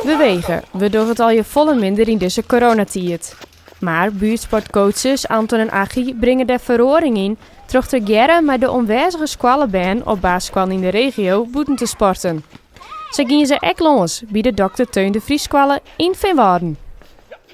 Bewege, we dogge it allegear folle minder yn dizze coronatiid. Mar buertsportcoaches Anton en Aggie bringe dêr feroaring yn troch tegearre mei de oanwêzige skoallebern op basisskoallen yn de regio bûten te sporten. Sa giene se ek lâns by de Doctor Theun de Vriesskoalle yn Feanwâlden.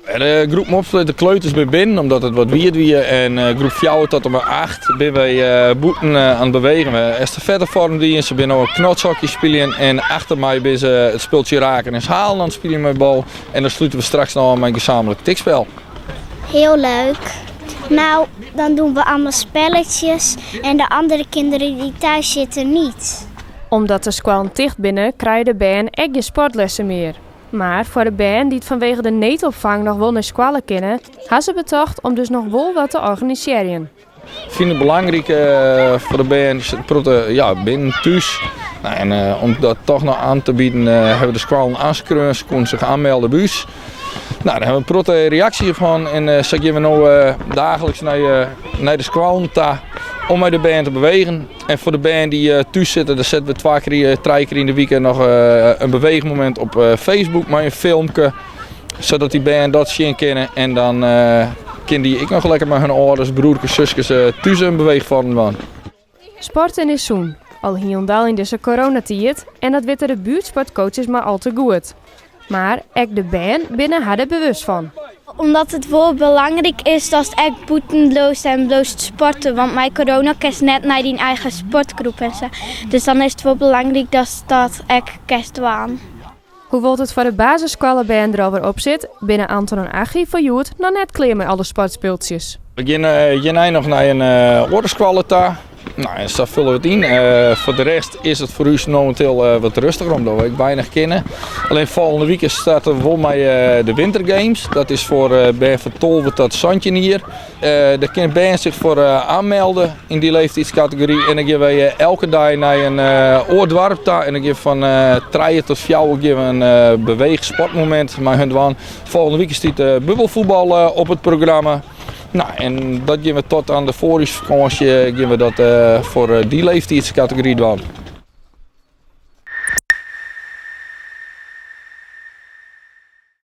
De groep opsplit, de kleuters binne binnen omdat it wat wiet wie en groep 4 tot en mei 8 binne wy bûten oan it bewegen. We estafettefoarm dien, se binne no knotshockey spyljen en achter my binne se it spultsje raken en halen oan it spyljen mei bal. En dan slute we straks noch ôf mei in gesamentlik tikspel. Heel leuk. Nou, dan doen we allemaal spelletjes en de andere kinderen die thuis zitten niet. Omdat de skoallen ticht binne, krije de bern ek gjin sportlessen mear. Mar foar de bern dy't fanwege de needopfang noch wol nei skoalle kinne, ha se betocht om dus noch wol wat te organisearjen. Ik fyn it belangryk foar de bern, in protte ja, binnen thús. Nou, en om dat toch noch oan te bieden, hawwe we de skoallen oanskreaun. Se koene sich oanmelde by ús. Nou, dêr hawwe we in protte reaksje fan en sa gean we no daagliks nei, nei de skoallen ta om mei de bern te bewegen. En foar de bern dy't thús sitte, dan sette we twa kear, trije kear yn de wike noch in beweechmomint op Facebook mei in filmke. Sadat dy bern dat sjen kinne en dan kinne dy ek noch lekker mei hun âlders, broerkes, suskes thús in beweechfoarm dwaan. Sporten is sûn, al hielendal yn dizze coronatiid en dat witte de buertsportcoaches mar al te goed. Mar ek de bern binne har der bewust fan. Omdat it wol belangryk is datst ek bûten bliuwst en bliuwst sporten. Want mei corona kinst net nei dyn eigen sportgroep en sa. Dus dan is it wol belangryk datst dat ek kinst dwaan. Hoewol't it foar de basisskoallebern der alwer op sit, binne Anton en Aggie foar hjoed noch net klear mei alle sportspultsjes. We gean hjirnei noch nei in oare skoalle ta. Nou, en sa fulle we it yn. Foar de rest is it foar ús mominteel wat rustiger, omdat we ek weinich kinne. Allinne folgjende wike starte we wol mei de Wintergames. Dat is foar bern fan 12 tot 17 jier. Dêr kinne bern sich foar oanmelde yn dy leeftydskategory. En dan gean wy elke dei nei in oar doarp ta. En dan gean we fan trije tot fjouwer gean we in beweechsportmomint mei hun dwaan. Folgjende wike stiet bubbelfuotbal op it programma. Nou, en dat gean we tot oan de foarjiersfakânsje gean we dat foar dy leeftydskategory dwaan.